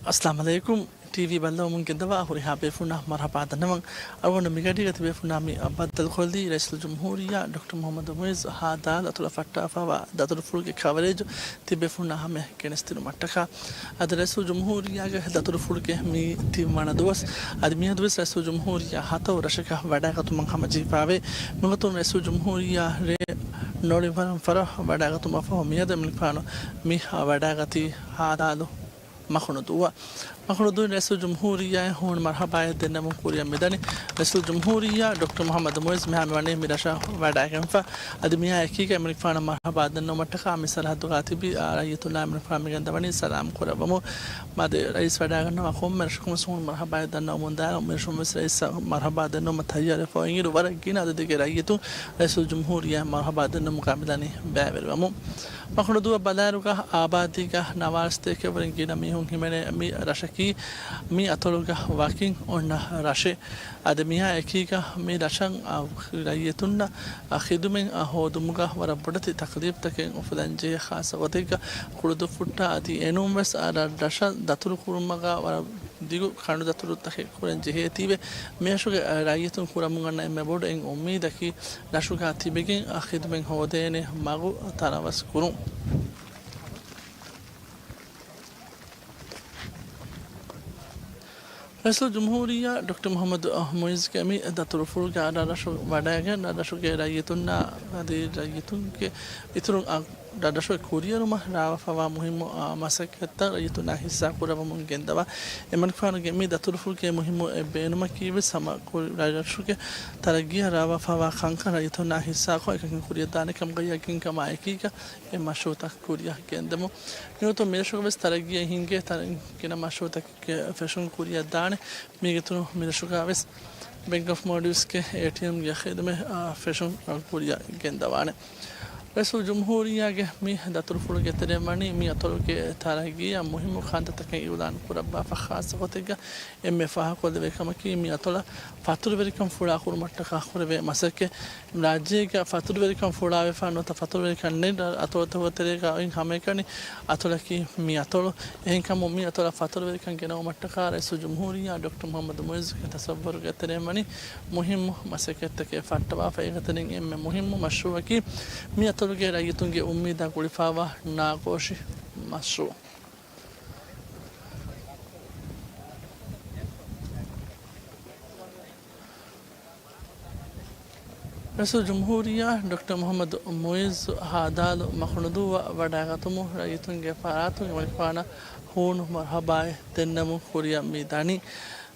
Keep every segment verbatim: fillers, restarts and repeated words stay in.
އައްސަލާމު ޢަލައިކުމް. ޓީވީ ބައްލަވަމުން ގެންދަވާ ހުރިހާ ބޭފުންނަށް މަރުޙަބާ ދަންނަވަން. އަޅުގަނޑު މިގަޑީގަ ތިބޭފުންނާ މި ބައްދަލުކޮށްލީ ރައީސުލްޖުމްހޫރިއްޔާ ޑޮކްޓަރ މުޙައްމަދު މުޢިއްޒު ހާދާލު އަތޮޅަށް ފައްޓާފައިވާ ދަތުރުފުޅުގެ ކަވަރޭޖު ތިބޭފުންނާ ހަމަޔަށް ގެނެސްދިނުމަށްޓަކާ. އަދި ރައީސުލްޖުމްހޫރިއްޔާގެ ދަތުރުފުޅުގެ މި ތިންވަނަ ދުވަސް. އަދި މިއަދުވެސް ރައީސުލްޖުމްހޫރިއްޔާ ހަތަރު ރަށަކަށް ވަޑައިގަތުމަށް ހަމަޖެހިފައިވޭ. މިގޮތުން ރައީސުލްޖުމްހޫރިއްޔާ ރޭ ނޮޅިން ވަރަށް ފަރަށް ވަޑައިގަތުމަށްފަހު މިއަދު އެމަނިކުފާނު މި ވަޑައިގަތީ ހާދާލު މަކުނުދޫއަށް. މަކުނުދޫއިން ރައީސުލްޖުމްހޫރިއްޔާއަށް ހޫނު މަރުޙަބާއެއް ދެންނެވުން ކުރިއަށް މިދަނީ. ރައީސުލްޖުމްހޫރިއްޔާ ޑޮކްޓަރ މުޙައްމަދު މުޢިއްޒު މިހާރު ވަނީ މި ރަށަށް ވަޑައިގެންފަ. އަދި މިއާ އެކީގަ އެމަނިކުފާނަށް މަރުޙަބާ ދެންނެވުމަށްޓަކާ މި ސަރަޙައްދުގަ ތިބި އާ ރައްޔިތުންނާ އެމަނިކުފާނަށް މިގެންދަވަނީ ސަލާމް ކުރައްވަމުން. މިއަދު ރައީސް ވަޑައިގަންނަވާ ކޮންމެ ރަށަކުން ހޫނު މަރުޙަބާއެއް ދަންނަވަމުންދާ މިރަށުންވެސް ރައީސަށް މަރުޙަބާ ދެންނެވުމަށް ތައްޔާރެއް ފޮތްއިނގިރު ވަރަށް ގިނަ އަދަދެއްގެ ރައްޔިތުން ރައީސުލްޖުމްހޫރިއްޔާއަށް މަރުޙަބާ ދެންނެވުމުގަ މިދަނީ ބައިވެރިވަމުން. މަކުނުދޫއަށް ބަލާއިރުގަ އާބާދީގަ ނަވާރަ ސަތޭކައަށްވުރެ ގިނަ މީހުން ހިމެނޭ މި ރަށަކީ މި އަތޮޅުގަ ވަކިން އޮންނަ ރަށެއް. އަދި މިއާ އެކީގަ މި ރަށަށް ރައްޔިތުންނަށް ޚިދުމަތް ހޯދުމުގަ ވަރަށް ބޮޑެތި ތަކްލީފްތަކެއް އުފުލަންޖެހޭ، ޚާއްޞަ ގޮތެއްގަ ކުޅުދުއްފުއްޓާ އަދި އެނޫންވެސް ރަށަށް ދަތުރުކުރުމުގަ ވަރަށް ދިގު ކަނޑުދަތުރުތަކެއް ކުރަން ޖެހޭތީވެ، މިރަށުގެ ރައްޔިތުން ކުރަމުން އަންނަ އެންމެ ބޮޑު އެއް އުއްމީދަކީ ރަށުގަ ތިބެގެން ޚިދުމަތް ހޯދޭނެ މަގު ތަނަވަސް ކުރުން. ރައީސުލްޖުމްހޫރިއްޔާ ޑޮކްޓަރ މުޙައްމަދު މުޢިއްޒުގެ މި ދަތުރުފުޅުގަ ރަށު ވަޑައިގެން ރަށުގެ ރައްޔިތުންނާ އަދި ރައްޔިތުންގެ އިތުރުން ރަށުގެ ކުރިއެރުމަށް ރާވާފައިވާ މުހިއްމު މަސައްކަތްތައް ރައްޔިތުންނާ ހިއްސާ ކުރައްވަމުން ގެންދަވާ. އެމަނިކުފާނުގެ މި ދަތުރުފުޅުގެ މުހިއްމު އެއް ބޭނުމަކީވެސް ހަމަ ކުރި ރަށުގެ ތަރައްގީއަށް ރާވާފައިވާ ކަންކަން ރައްޔިތުންނާ ހިއްސާކޮށް އެކަކަށް ކުރިއަށް ދާނެކަމުގައި ޔަގީންކަމާއެކީގަ އެ މަޝްރޫޢުތައް ކުރިއަށް ގެންދެމުން. މިގޮތުން މިރަށުގަވެސް ތަރައްގީއަށް ހިންގޭ ތަރަ-، ގިނަ މަޝްރޫޢުތަކެއްގެ ފެށުން ކުރިއަށް ދާނެ. މީގެ އިތުރުން މިރަށުގަވެސް ބެންކް އޮފް މޯލްޑިވްސްގެ އޭޓީއެމްގެ ޚިދުމަތް ފެށުން ކުރިއަށް ގެންދަވާނެ. ރައީސުލްޖުމްހޫރިއްޔާގެ މި ދަތުރުފުޅުގެ ތެރެއިން ވަނީ މި އަތޮޅުގެ ތަރައްގީއަށް މުހިއްމު ކަންތައްތަކެއް އިޢުލާން ކުރައްވާފަ. ޚާއްޞަ ގޮތެއްގަ އެންމެ ފާހަގަކޮށްލެވޭ ކަމަކީ މި އަތޮޅަށް ފަތުރުވެރިކަން ފުޅާކުރުމަށްޓަކާ ކުރެވޭ މަސައްކަތް. ރާއްޖޭގަ ފަތުރުވެރިކަން ފުޅާވެފަ ނުވަތަ ފަތުރުވެރިކަން ނެތް އަތޮޅުތަކުގެ ތެރޭގަ އޮތް ހަމައެކަނި އަތޮޅަކީ މި އަތޮޅު. އެހެންކަމުން މި އަތޮޅަށް ފަތުރުވެރިކަން ގެނައުމަށްޓަކާ ރައީސުލްޖުމްހޫރިއްޔާ ޑޮކްޓަރ މުޙައްމަދު މުޢިއްޒުގެ ތަޞައްވަރުގެ ތެރެއިން ވަނީ މުހިއްމު މަސައްކަތްތަކެއް ފައްޓަވާފަ. އެގޮތުން އެންމެ މުހިއްމު މަޝްރޫޢަކީ މި އަތޮޅުގެ ރައްޔިތުންގެ އުއްމީދާ ގުޅިފައިވާ ނާގޯޝި މަޝްރޫޢު. ރައީސުލްޖުމްހޫރިއްޔާ ޑޮކްޓަރ މުޙައްމަދު މުޢިއްޒު ހާދާލު މަކުނުދޫއަށް ވަޑައިގަތުމުން ރައްޔިތުންގެ ފަރާތުން އެމަނިކުފާނަށް ހޫނު މަރުޙަބާއެއް ދެންނެވުން ކުރިއަށް މި ދަނީ.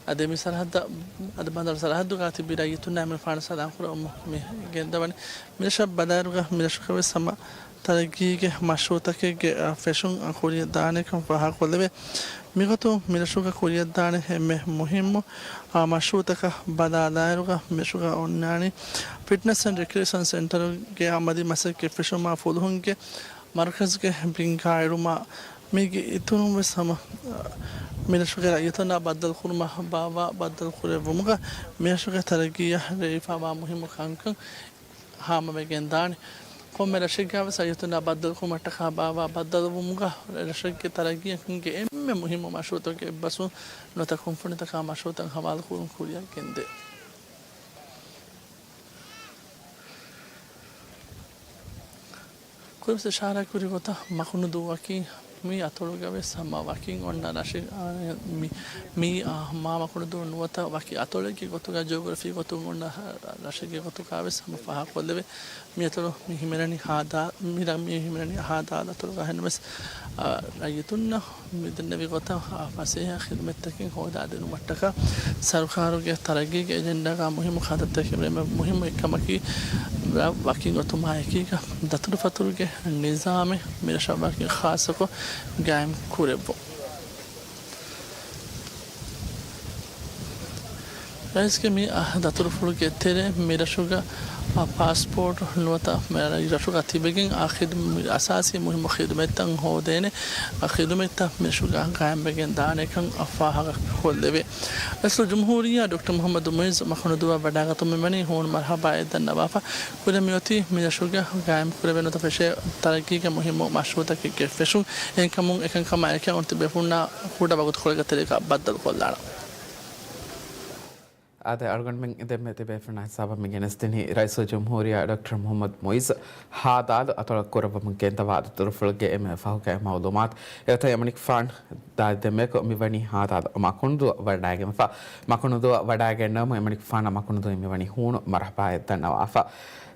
އަދި މި ސަރަޙައްދަށް، އަދި ބަނދަރު ސަރަޙައްދުގަ ތިބި ރައްޔިތުންނާ އެމަނިކުފާނަށް ސަލާމް ކުރައްވަމުން މި ގެންދަވަނީ. މިރަށަށް ބަލާއިރުގަ މިރަށުގަވެސް ހަމަ ތަރައްގީގެ މަޝްރޫޢުތަކެއްގެ، އަ، ފެށުން، އަ، ކުރިއަށް ދާނެކަން ފާހަގަކޮށްލެވޭ. މިގޮތުން މިރަށުގަ ކުރިއަށްދާނެ އެންމެ މުހިއްމު، އާ، މަޝްރޫޢުތަކަށް ބަލާލާއިރުގަ މިރަށުގަ އޮންނާނީ ފިޓްނަސް އެންޑް ރެކްރިއޭޝަން ސެންޓަރުގެ އަމަލީ މަސައްކަތް ފެށުމާ ފުލުހުންގެ މަރުކަޒުގެ ބިން ކާއިރުމާ. މީގެ އިތުރުން ވެސް ހަމަ، އާ، މިރަށުގެ ރައްޔިތުންނާ ބައްދަލުކުރުމަށް ބާއްވާ ބައްދަލުކުރެއްވުމުގަ މިރަށުގެ ތަރައްގީއަށް ރޭވިފައިވާ މުހިއްމު ކަންކަން ހާމަވެގެން ދާނެ. ކޮންމެ ރަށެއްގަވެސް ރައްޔިތުންނާ ބައްދަލުކުރުމަށްޓަކާ ބާއްވާ ބައްދަލުވުމުގަ ރަށެއްގެ ތަރައްގީއަށް ހިންގޭ އެންމެ މުހިއްމު މަޝްރޫޢުތަކުގެ އެއްބަސްވުން ނުވަތަ ކުންފުނިތަކާ މަޝްރޫޢުތައް ހަވާލުކުރުން ކުރިއަށް ގެންދޭ. ކުރިންވެސް އިޝާރާތްކުރި ގޮތަށް މަކުނުދޫއަކީ މި އަތޮޅުގަވެސް ހަމަ ވަކިން އޮންނަ ރަށެއް، އާ، މި، މީ، އާ، މާ މަކުނުދޫ ނުވަތަ ވަކި އަތޮޅެއްގެ ގޮތުގަ ޖިއޮގްރަފީ ގޮތުން އޮންނަ ރަށެއްގެ ގޮތުގަވެސް ހަމަ ފާހަގަކޮށްލެވޭ. މި އަތޮޅު މި ހިމެނެނީ ހާދާ، މި ރަށް މި ހިމެނެނީ ހާދާ އަތޮޅުގަ. އެހެންވެސް، އާ، ރައްޔިތުންނަށް މި ދެންނެވި ގޮތަށް، އާ، ފަސޭހަ ޚިދުމަތްތަކެއް ހޯދާދިނުމަށްޓަކާ ސަރުކާރުގެ ތަރައްގީގެ އެޖެންޑާގަ މުހިއްމު ކަންތައްތަކެއް ވެ. އެންމެ މުހިއްމު އެއްކަމަކީ ރަށް ވަކިން އޮތުމާއެކީގަ ދަތުރުފަތުރުގެ ނިޒާމެއް މިރަށަށް ވަކިން ޚާއްޞަކޮށް ގާއިމް ކުރެއްވުން. ރައީސްގެ މި، އާ، ދަތުރުފުޅުގެ ތެރޭ މިރަށުގަ ޕާސްޕޯޓް ނުވަތަ މި ރަށުގަ ތިބެގެން އާ ޚިދު-، އަސާސީ މުހިއްމު ޚިދުމަތްތައް ހޯދޭނެ އާ ޚިދުމަތްތައް މި ރަށުގަ ގާއިމްވެގެން ދާނެކަން އަށް ފާހަގަކޮށްލެވޭ. ރައީސުލްޖުމްހޫރިއްޔާ ޑޮކްޓަރ މުޙައްމަދު މުޢިއްޒު މަކުނުދޫއަށް ވަޑާގަތުމަށް މިވަނީ ހޫނު މަރުޙަބާއެއް ދަންނަވާފަ. ކުރިއަށް މިއޮތީ މި ރަށުގަ ގާއިމްކުރެވޭނެ ނުވަތަ ފެށޭ ތަރައްގީގެ މުހިއްމު މަޝްރޫޢުތަކެއްގެ ފެށުން. އެހެންކަމުން އެކަންކަމާއެކަށް އޮން ތިބޭފުޅުންނާ ކުޑަ ވަގުތުކޮޅެއްގެ ތެރޭގަ ބައްދަލުކޮށްލާނަން. އާދެ، އަޅުގަނޑުމެން ދެންމެ ތިބޭފުޅުންނާ ހިސާބަށް މި ގެނެސްދިނީ ރައީސުލްޖުމްހޫރިއްޔާ ޑޮކްޓަރ މުޙައްމަދު މުޢިއްޒު ހާދާލު އަތޮޅަށް ކުރައްވަމުން ގެންދަވާ ދަތުރުފުޅުގެ އެންމެ ފަހުގެ މަޢުލޫމާތު. އެގޮތަށް އެމަނިކުފާނު ދާ ދެންމެއަކު މިވަނީ ހާދާލު މަކުނުދޫއަށް ވަޑައިގެންފަ. މަކުނުދޫއަށް ވަޑައިގެންނެވުމުން އެމަނިކުފާނަށް މަކުނުދޫއިން މިވަނީ ހޫނު މަރުޙަބާއެއް ދަންނަވާފަ.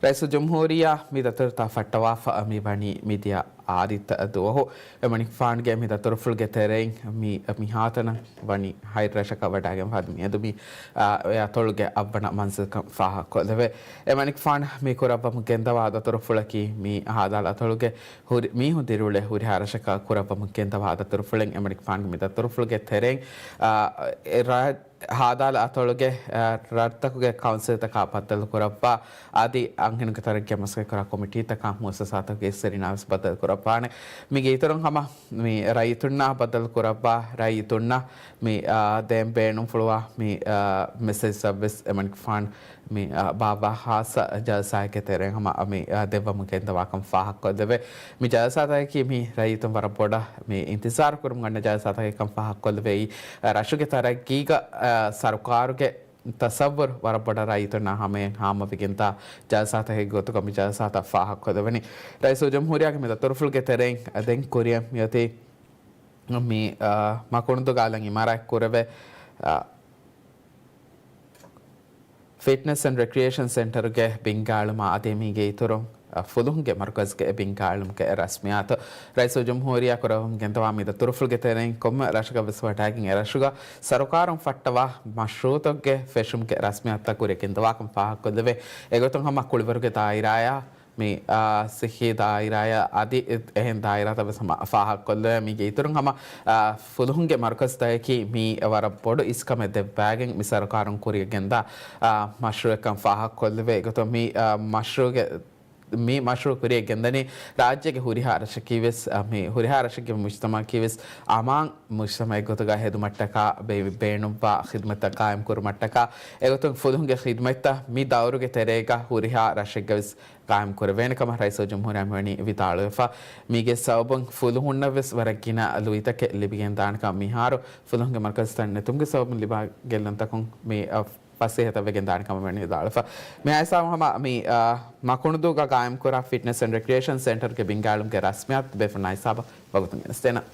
ރައީސުލްޖުމްހޫރިއްޔާ މި ދަތުރުތައް ފައްޓަވާފަ މިވަނީ މިދިޔަ އާދިއްތަ ދުވަހު. އެމަނިކުފާނުގެ މި ދަތުރުފުޅުގެ ތެރެއިން މި، މިހާތަނަށް ވަނީ ހަތް ރަށަކަށް ވަޑައިގެންފަ. އަދި މިއަދު މި، އާ، އެ އަތޮޅުގެ އަށްވަނަ މަންޒިލްކަން ފާހަގަކޮށްލެވޭ. އެމަނިކުފާނު މި ކުރައްވަމުން ގެންދަވާ ދަތުރުފުޅަކީ މި ހާދާލު އަތޮޅުގެ ހުރި، މީހުން ދިރިއުޅޭ ހުރިހާ ރަށަކަށް ކުރައްވަމުން ގެންދަވާ ދަތުރުފުޅެއް. އެމަނިކުފާނުގެ މި ދަތުރުފުޅުގެ ތެރެއިން، އާ، އެ ރާ-، ހާދާލު އަތޮޅުގެ، އަ، ރަށްތަކުގެ ކައުންސިލްތަކާ ބައްދަލުކުރައްވާ، އަދި އަންހެނުންގެ ތަރައްގީއަށް މަސައްކަތްކުރާ ކޮމިޓީތަކާ މުއައްސަސާތަކުގެ އިސް ސަރިނާ ވެސް ބައްދަލުކުރައްވާނެ. މީގެ އިތުރުން ހަމަ މި ރައްޔިތުންނާ ބައްދަލުކުރައްވާ، ރައްޔިތުންނަށް މި، އާ، ދޭން ބޭނުންފުޅުވާ މި، އާ، މެސެޖްތައް ވެސް އެމަނިކުފާނު މި، އާ، ބާއްވާ ހާއްސަ ޖަލްސާއެއްގެ ތެރެއިން ހަމަ މި، އާ، ދެއްވަމުން ގެންދަވާކަން ފާހަގަކޮށްލެވޭ. މި ޖަލްސާތަކަކީ މި ރައްޔިތުން ވަރަށް ބޮޑަށް މި އިންތިޒާރު ކުރަމުން އަންނަ ޖަލްސާތަކެއްކަން ފާހަގަކޮށްލެވޭ. ރަށުގެ ތަރައްގީގަ، އާ، ސަރުކާރުގެ ތަސައްވުރު ވަރަށް ބޮޑަށް ރައްޔިތުންނާ ހަމަޔަށް ހާމަވެގެންދާ ޖަލްސާތަކެއް ގޮތުގަ މި ޖަލްސާތައް ފާހަގަކޮށްލެވެނީ. ރައީސުލްޖުމްހޫރިއްޔާގެ މި ދަތުރުފުޅުގެ ތެރެއިން ދެން ކުރިއަށް މިއޮތީ މި، އާ، މަކުނުދޫގަ އަލަށް އިމާރާތް ކުރެވޭ، އާ، ފިޓްނަސް އެންޑް ރެކްރިއޭޝަން ސެންޓަރުގެ ބިންގާޅުމާ އަދި މީގެ އިތުރުން، އަ، ފުލުހުންގެ މަރުކަޒުގެ ބިންގާޅުމުގެ ރަސްމިއްޔާތު. ރައީސުލްޖުމްހޫރިއްޔާ ކުރައްވަމުން ގެންދަވާ މި ދަތުރުފުޅުގެ ތެރެއިން ކޮންމެ ރަށަކަށް ވެސް ވަޑައިގެން އެ ރަށުގަ ސަރުކާރުން ފައްޓަވާ މަޝްރޫޢުތަކުގެ ފެށުމުގެ ރަސްމިއްޔާތުތައް ކުރިއަށް ގެންދަވާކަން ފާހަގަކޮށްލެވޭ. އެގޮތުން ހަމަ ކުޅިވަރުގެ ދާއިރާއާ މި، އާ، ސިއްހީ ދާއިރާއާ އަދި އެ-، އެހެން ދާއިރާތައް ވެސް ހަމަ ފާހަގަކޮށްލެވޭ. މީގެ އިތުރުން ހަމަ، އާ، ފުލުހުންގެ މަރުކަޒުތަކަކީ މީ ވަރަށް ބޮޑު އިސްކަމެއް ދެއްވައިގެން މި ސަރުކާރުން ކުރިއަށް ގެންދާ، އާ، މަޝްރޫޢެއްކަން ފާހަގަކޮށްލެވޭ. އެގޮތުން މި، އާ، މަޝްރޫޢުގެ، މި މަޝްރޫޢު ކުރިއަށް ގެންދަނީ ރާއްޖޭގެ ހުރިހާ ރަށަކީ ވެސް، އާ، މި ހުރިހާ ރަށެއްގެ މުޖްތަމަޢަކީ ވެސް އަމާން މުޖްތަމަޢެއް ގޮތުގަ ހެދުމަށްޓަކާ ބޭ-، ބޭނުންވާ ޚިދުމަތްތައް ޤާއިމް ކުރުމަށްޓަކާ. އެގޮތުން ފުލުހުންގެ ޚިދުމަތްތައް މި ދައުރުގެ ތެރޭގަ ހުރިހާ ރަށެއްގަ ވެސް ޤާއިމް ކުރެވޭނެ ކަމަށް ރައީސުލްޖުމްހޫރިއްޔާ މިވަނީ ވިދާޅުވެފަ. މީގެ ސަބަބުން ފުލުހުންނަށް ވެސް ވަރަށް ގިނަ ލުއިތަކެއް ލިބިގެން ދާނެ ކަމަށް، މިހާރު ފުލުހުންގެ މަރުކަޒުތައް ނެތުމުގެ ސަބަބުން ލިބާ ގެއްލުންތަކުން މި، އަ، ފަސޭހަތައް ވެގެން ދާނެ ކަމަށް މިވަނީ ވިދާޅުވެފަ. މި އައިސް ހަމަ މި، އަ، މަކުނުދޫގަ ޤާއިމްކުރާ ފިޓްނަސް އެންޑް ރެކްރިއޭޝަން ސެންޓަރުގެ ބިންގާޅުމުގެ ރަސްމިއްޔާތު ބޭފުޅުންނާ ހިސާބަށް ވަގުތުން ގެނެސްދޭނަން.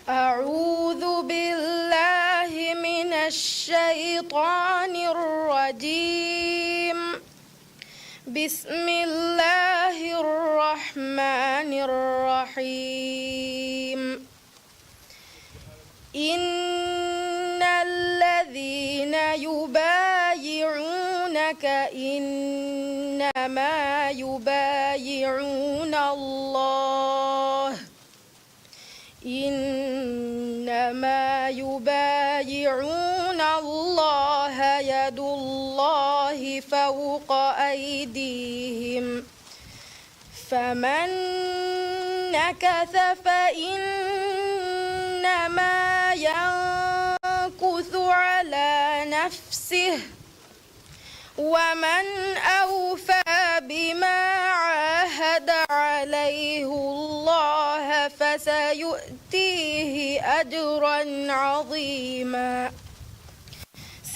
أعوذ بالله من الشيطان الرجيم. بسم الله الرحمن الرحيم. إن الذين يبايعونك إنما يبايعون الله، إنما يبايعون الله يد الله فوق أيديهم، فمن نكث فإنما ينكث على نفسه، ومن أوفى بما عاهد عليه الله فسيؤتيه أجرا عظيما.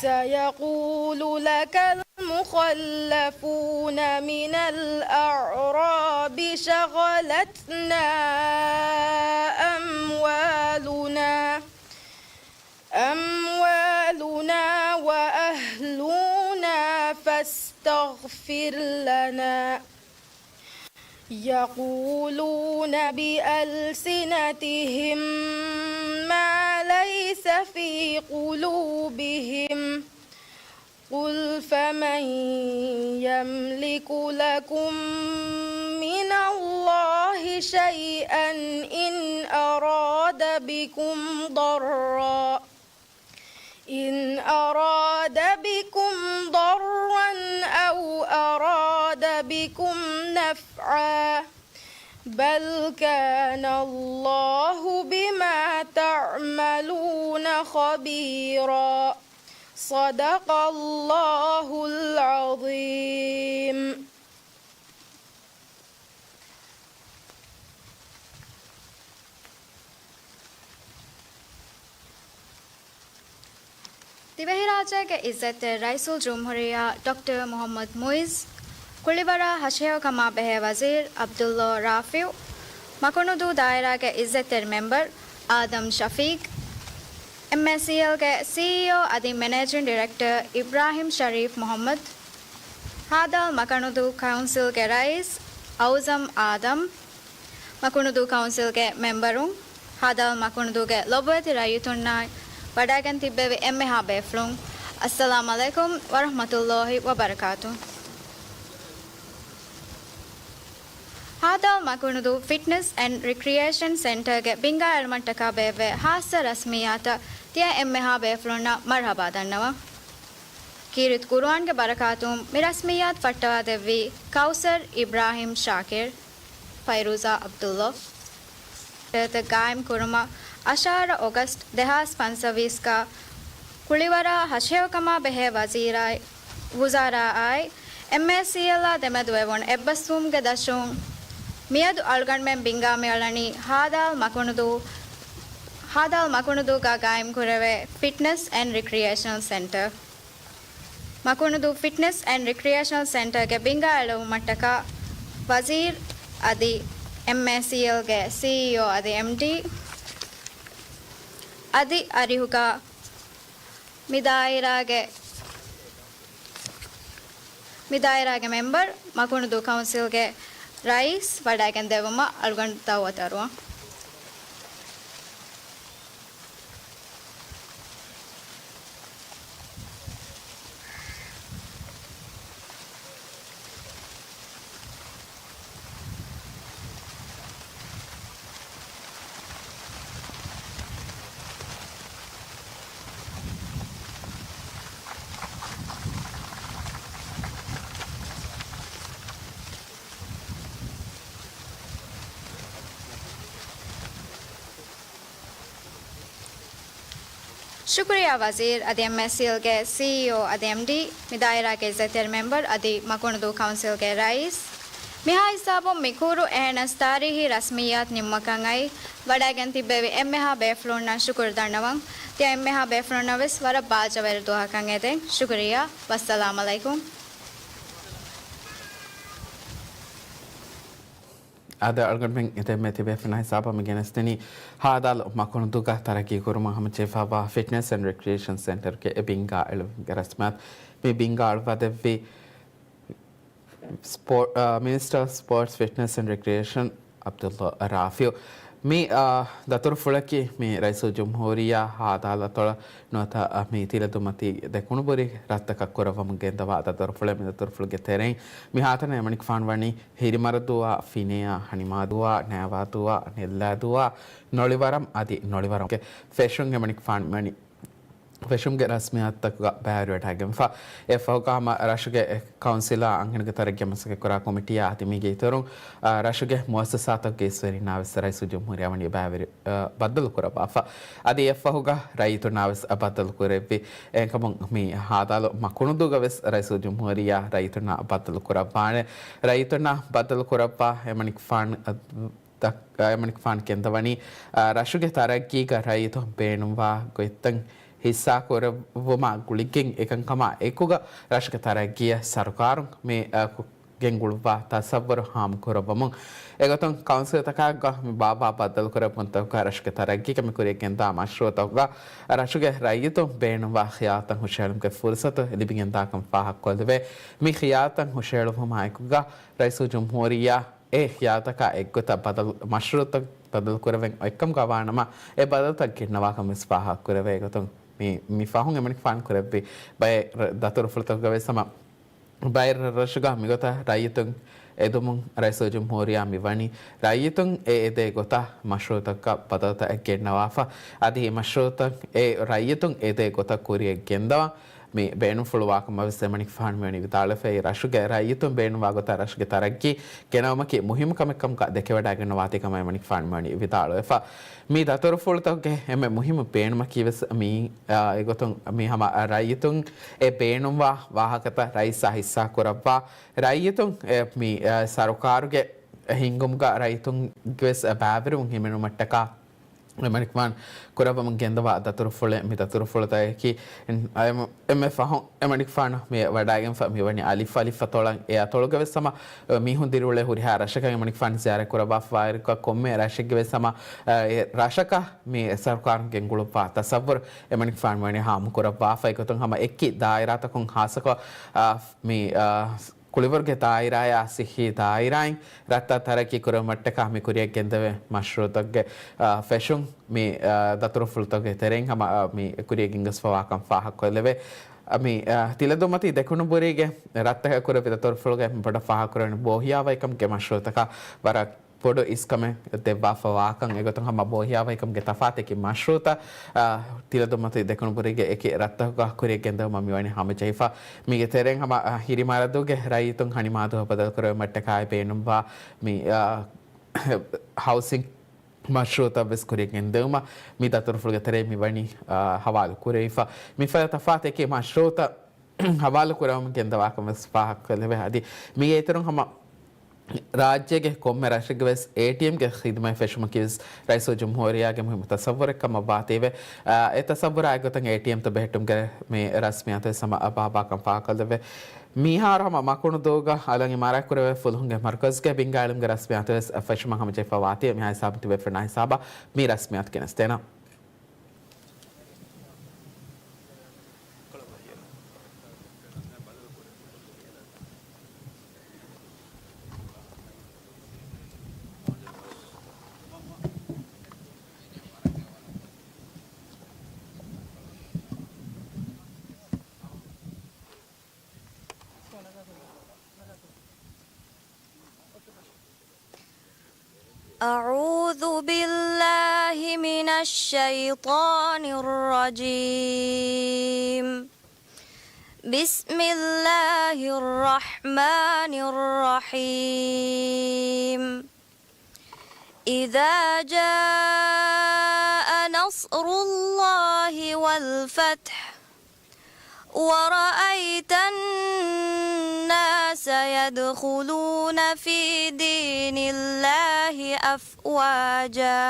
سيقول لك المخلفون من الأعراب شغلتنا أموالنا، أموالنا وأهلنا فاستغفر لنا. يقولون بألسنتهم ما ليس في قلوبهم، قل فمن يملك لكم من الله شيئا إن بكم ضرا إن أراد بكم ضرا أو أراد بكم نفعا بل كان الله بما تعملون خبيرا صدق الله العظيم. ދިވެހިރާއްޖޭގެ އިއްޒަތްތެރި ރައީސުލްޖުމްހޫރިއްޔާ ޑޮކްޓަރ މުޙައްމަދު މުޢިއްޒު، ކުޅިވަރާ ހަށިހެޔޮކަމާ ބެހޭ ވަޒީރު ޢަބްދުﷲ ރާފިޢު، މަކުނުދޫ ދާއިރާގެ އިއްޒަތްތެރި މެމްބަރު އާދަމް ޝަފީޤް، އެމްއޭސީއެލްގެ ސީއީއޯ އަދި މެނޭޖިން ޑިރެކްޓަރ އިބްރާހިމް ޝަރީފް މުޙައްމަދު، ހާދާލު މަކުނުދޫ ކައުންސިލްގެ ރައީސް އައުޒަމް އާދަމް، މަކުނުދޫ ކައުންސިލްގެ މެމްބަރުން، ހާދާލު މަކުނުދޫގެ ލޮބުވެތި ރައްޔިތުންނާއި ވަޑައިގެން ތިއްބެވި އެންމެހާ ބޭފުޅުން، އައްސަލާމް ޢަލައިކުމް ވަރަޙްމަތުﷲ ވަބަރަކާތު. ހާދާލު މަކުނުދޫ ފިޓްނަސް އެންޑް ރިކްރިއޭޝަން ސެންޓަރގެ ބިންގާއެޅުމަށްޓަކާ ބޭއްވޭ ޚާއްޞަ ރަސްމިއްޔާތަށް ތިޔަ އެންމެހާ ބޭފުޅުންނަށް މަރްޙަބާ ދަންނަވަން. ކީރިތި ޤުރުއާންގެ ބަރަކާތުން މި ރަސްމިއްޔާތު ފައްޓަވާ ދެއްވީ ކައުސަރް އިބްރާހިމް ޝާކިރު، ފައިރޫޒާ ޢަބްދުﷲ. ގާއިމް ކުރުމަށް އަށާރަ އޮގަސްޓް ދެހާސް ފަންސަވީސްގަ ކުޅިވަރާ ހަށިހެޔޮކަމާ ބެހޭ ވަޒީރާއި، ވުޒާރާއާއި، އެމްއޭސީއެލްއާ ދެމެދު އެވުނު އެއްބަސްވުމުގެ ދަށުން މިއަދު އަޅުގަނޑުމެން ބިންގާ މިއަޅަނީ ހާދާލު މަކުނުދޫ، ހާދާލު މަކުނުދޫގަ ގާއިމް ކުރެވޭ ފިޓްނަސް އެންޑް ރިކްރިއޭޝަނަލް ސެންޓަރ. މަކުނުދޫ ފިޓްނަސް އެންޑް ރިކްރިއޭޝަނަލް ސެންޓަރގެ ބިންގާ އެޅުއްވުމަށްޓަކާ ވަޒީރު އަދި އެމްއޭސީއެލްގެ ސީއީއޯ އަދި އެމްޑީ އަދި އަރިހުގަ މި ދާއިރާގެ، މި ދާއިރާގެ މެމްބަރު، މަކުނުދޫ ކައުންސިލްގެ ރައީސް ވަޑައިގެން ދެއްވުމަށް އަޅުގަނޑު ދަޢުވަތު އަރުވަން. ޝުކުރިއްޔާ ވަޒީރު އަދި އެމްއޭސީއެލްގެ ސީއީއޯ އަދި އެމްޑީ، މި ދާއިރާގެ އިއްޒަތްތެރި މެމްބަރު އަދި މަކުނުދޫ ކައުންސިލްގެ ރައީސް، މިހާ ހިސާބުން މިކުރު އެހެނަސް ތާރީހީ ރަސްމިއްޔާތު ނިންމުމަކަށް އައި ވަޑައިގެން ތިއްބެވި އެންމެހާ ބޭފުޅުންނަށް ޝުކުރު ދަންނަވަން. ތިޔަ އެންމެހާ ބޭފުޅުންނަށް ވެސް ވަރަށް ބާއްޖަވެރި ދުވަހަކަށް އެދެން. ޝުކުރިއްޔާ. ވައްސަލާމް ޢަލައިކުމް. އާދެ، އަޅުގަނޑުމެން އެދެންމެ ތިބޭފުޅުންނާ ހިސާބަށް މި ގެނެސްދިނީ ހާދާލު މަކުނުދޫގަ ތަރައްގީ ކުރުމަށް ހަމަޖެހިފައިވާ ފިޓްނަސް އެންޑް ރިކްރިއޭޝަން ސެންޓަރުގެ އެ ބިންގާ އެޅުމުގެ ރަސްމިއްޔާތު. މި ބިންގާ އަޅުއްވާ ދެއްވީ ސްޕޯ-، އާ، މިނިސްޓަރ އޮފް ސްޕޯޓްސް، ފިޓްނަސް އެންޑް ރިކްރިއޭޝަން ޢަބްދުﷲ ރާފިޢު. މި، އާ، ދަތުރުފުޅަކީ މި ރައީސުލްޖުމްހޫރިއްޔާ ހާދާލު އަތޮޅަށް ނުވަތަ، އާ، މި ތިލަދުމަތީ ދެކުނުބުރި ރަށްތަކަށް ކުރައްވަމުން ގެންދަވާ ދަތުރުފުޅެއް. މި ދަތުރުފުޅުގެ ތެރެއިން މިހާތަނަށް އެމަނިކުފާނު ވަނީ ހިރިމަރަދުއާ، ފިނެއާ، ހަނިމާދުއާ، ނައިވާދުއާ، ނެއްލާދުއާ، ނޮޅިވަރަމް އަދި ނޮޅިވަރަމް ފެށުން އެމަނިކުފާނު ވަނީ ފެށުމުގެ ރަސްމިއްޔާތުތަކުގަ ބައިވެރިވެވަޑައިގެންފަ. އެއަށްފަހުގަ ހަމަ ރަށުގެ ކައުންސިލާ އަންހެނުންގެ ތަރައްގީއަށް މަސައްކަތްކުރާ ކޮމިޓީއާ އަދި މީގެ އިތުރުން، އާ، ރަށުގެ މުއައްސަސާތަކުގެ އިސްވެރިންނާ ވެސް ރައީސުލްޖުމްހޫރިއްޔާ ވަނީ ބައިވެރި، އާ، ބައްދަލުކުރައްވާފަ. އަދި އެއަށްފަހުގަ ރައްޔިތުންނާ ވެސް ބައްދަލުކުރެއްވި. އެހެންކަމުން މި ހާދާލު މަކުނުދޫގަ ވެސް ރައީސުލްޖުމްހޫރިއްޔާ ރައްޔިތުންނާ ބައްދަލުކުރައްވާނެ. ރައްޔިތުންނާ ބައްދަލުކުރައްވާ އެމަނިކުފާނު ދައްކާ އެމަނިކުފާނު ގެންދަވަނީ، އާ، ރަށުގެ ތަރައްގީގަ ރައްޔިތުން ބޭނުންވާ ގޮތްތައް ހިއްސާކުރެއްވުމާ ގުޅިގެން އެކަންކަމާ އެކުގަ ރަށުގެ ތަރައްގީއަށް ސަރުކާރުން މި، އާ، ކު-، ގެންގުޅުއްވާ ތަސައްވަރު ހާމަކުރައްވަމުން. އެގޮތުން ކައުންސިލްތަކާގަ މި ބާއްވާ ބައްދަލުކުރެއްވުންތަކުގަ ރަށުގެ ތަރައްގީގަ މި ކުރިއަށް ގެންދާ މަޝްރޫޢުތަކުގަ ރަށުގެ ރައްޔިތުން ބޭނުންވާ ޚިޔާލުތައް ހުށަހެޅުމުގެ ފުރުސަތު ލިބިގެންދާކަން ފާހަގަކޮށްލެވޭ. މި ޚިޔާލުތައް ހުށަހެޅުއްވުމާ އެކުގަ ރައީސުލްޖުމްހޫރިއްޔާ އެ ޚިޔާލުތަކާ އެއްގޮތަށް ބަދަލު، މަޝްރޫޢުތައް ބަދަލުކުރެވެން އޮތްކަމުގަ ވާނަމަ، އެ ބަދަލުތައް ގެންނަވާކަން ވެސް ފާހަގަކުރެވޭ. އެގޮތުން މި، މި ފަހުން އެމަނިކުފާނު ކުރެއްވި ބައެއް ރަ-، ދަތުރުފުޅުތަކުގަ ވެސް ހަމަ ބައެއް ރަށްރަށުގަ މިގޮތަށް ރައްޔިތުން އެދުމުން ރައީސުލްޖުމްހޫރިއްޔާ މިވަނީ ރައްޔިތުން އެ އެދޭ ގޮތަށް މަޝްރޫއުތަކަށް ބަދަލުތައް ގެންނަވާފަ. އަދި މަޝްރޫއުތައް އެ ރައްޔިތުން އެދޭ ގޮތަށް ކުރިޔަށް ގެންދަވާ މި ބޭނުންފުޅު ވާކަމަށް ވެސް އެމަނިކުފާނު މިވަނީ ވިދާޅުވެފައި، ރަށުގެ ރައްޔިތުން ބޭނުންވާ ގޮތަށް ރަށުގެ ތަރައްގީ ގެނައުމަކީ މުހިއްމު ކަމެއް ކަމުގަ ދެކެވަޑައިގަންނަވާތީ ކަމަށް އެމަނިކުފާނު މިވަނީ ވިދާޅުވެފަ. މި ދަތުރުފުޅުތަކުގެ އެންމެ މުހިއްމު ބޭނުމަކީ ވެސް މި، އާ، އެގޮތުން މި ހަމަ ރައްޔިތުން އެ ބޭނުންވާ ވާހަކަތައް ރައީސާ ހިއްސާ ކުރައްވާ، ރައްޔިތުން އެ މި، އާ، ސަރުކާރުގެ ހިންގުމުގަ ރައްޔިތުންގެ ވެސް ބައިވެރިވުން ހިމެނުމަށްޓަކާ އެމަނިކުފާނު ކުރައްވަމުން ގެންދަވާ ދަތުރުފުޅެއް. މި ދަތުރުފުޅުތަކަކީ އެންމެ، އެންމެ ފަހުން އެމަނިކުފާނު މި ވަޑައިގެންފަ މިވަނީ އަލިފް އަލިފް އަތޮޅަށް. އެ އަތޮޅުގަ ވެސް ހަމަ މީހުން ދިރިއުޅޭ ހުރިހާ ރަށަކަށް އެމަނިކުފާނު ޒިޔާރަތް ކުރައްވާފަ ވާއިރުގަ ކޮންމެ ރަށެއްގެ ވެސް ހަމަ އެ ރަށަކަށް މި ސަރުކާރުން ގެންގުޅުއްވާ ތަސައްވުރު އެމަނިކުފާނު ވަނީ ހާމަކުރައްވާފަ. އެގޮތުން ހަމަ އެކި ދާއިރާތަކުން ހާއްސަކޮށް، އާ، މި، އާ، ކުޅިވަރުގެ ދާއިރާއާ ސިއްހީ ދާއިރާއިން ރަށްތައް ތަރައްގީ ކުރުމަށްޓަކާ މި ކުރިޔަށް ގެންދެވޭ މަޝްރޫއުތަކުގެ، އާ، ފެށުން މި، އާ، ދަތުރުފުޅުތަކުގެ ތެރެއިން ހަމަ، އާ، މި ކުރިޔަށް ގެންގޮސްފަވާކަން ފާހަގަކޮށްލެވޭ. އާ، މި، އާ، ތިލަދުމަތި ދެކުނުބުރީގެ ރަށްތަކަށް ކުރެއްވި ދަތުރުފުޅުގެ ބޮޑަށް ފާހަގަކުރެވެނީ ބޯހިޔާވަހިކަމުގެ މަޝްރޫއުތަކާ ވަރަށް ބޮޑު އިސްކަމެއް ދެއްވާފަ ވާކަން. އެގޮތުން ހަމަ ބޯހިޔާވަހިކަމުގެ ތަފާތެކި މަޝްރޫއުތައް، އާ، ތިލަދުމަތި ދެކުނުބުރީގެ އެކި ރަށްތަކުގަ ކުރިޔަށް ގެންދެވުމަށް މިވަނީ ހަމަޖެހިފަ. މީގެ ތެރެއިން ހަމަ، އާ، ހިރިމަރަދޫގެ ރައްޔިތުން ހަނިމާދުވަހު ބަދަލުކުރެވުމަށްޓަކާއި ބޭނުންވާ މި، އާ، ހައުސިން މަޝްރޫއުތައް ވެސް ކުރިޔަށް ގެންދެވުމަށް މި ދަތުރުފުޅުގެ ތެރެއިން މިވަނީ، އާ، ހަވާލު ކުރެވިފަ. މިފަދަ ތަފާތެކި މަޝްރޫއުތައް ހަވާލު ކުރަމުން ގެންދަވާކަން ވެސް ފާހަގަކޮށްލެވޭ. އަދި މީގެ އިތުރުން ހަމަ ރާއްޖޭގެ ކޮންމެ ރަށެއްގެ ވެސް އޭޓީއެމްގެ ޚިދުމަތް ފެށުމަކީ ވެސް ރައީސުލްޖުމްހޫރިއްޔާގެ މުހިއްމު ތަސައްވުރެއް ކަމަށް ވާތީވެ، އާ، އެ ތަސައްވުރާ އެއްގޮތަށް އޭޓީއެމްތައް ބެހެއްޓުމުގެ މި ރަސްމިއްޔާތު ވެސް ހަމަ ބަހައްޓާކަން ފާހަގަކޮށްލެވޭ. މިހާރު ހަމަ މަކުނުދޫގަ އަލަށް އިމާރާތްކުރެވޭ ފުލުހުންގެ މަރުކަޒުގެ ބިންގާ އިލްމުގެ ރަސްމިއްޔާތު ވެސް ފެށުމަށް ހަމަޖެހިފަ ވާތީވެ، މިހާ ހިސާބުން ތިބޭފުޅުންނާ ހިސާބަށް މި ރަސްމިއްޔާތު ގެނެސްދޭނަން. أعوذ بالله من الشيطان الرجيم. بسم الله الرحمن الرحيم. إذا جاء نصر الله والفتح ورأيت الناس يدخلون في دين الله أفواجا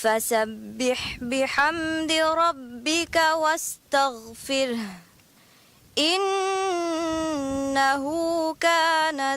فسبح بحمد ربك واستغفره إنه كان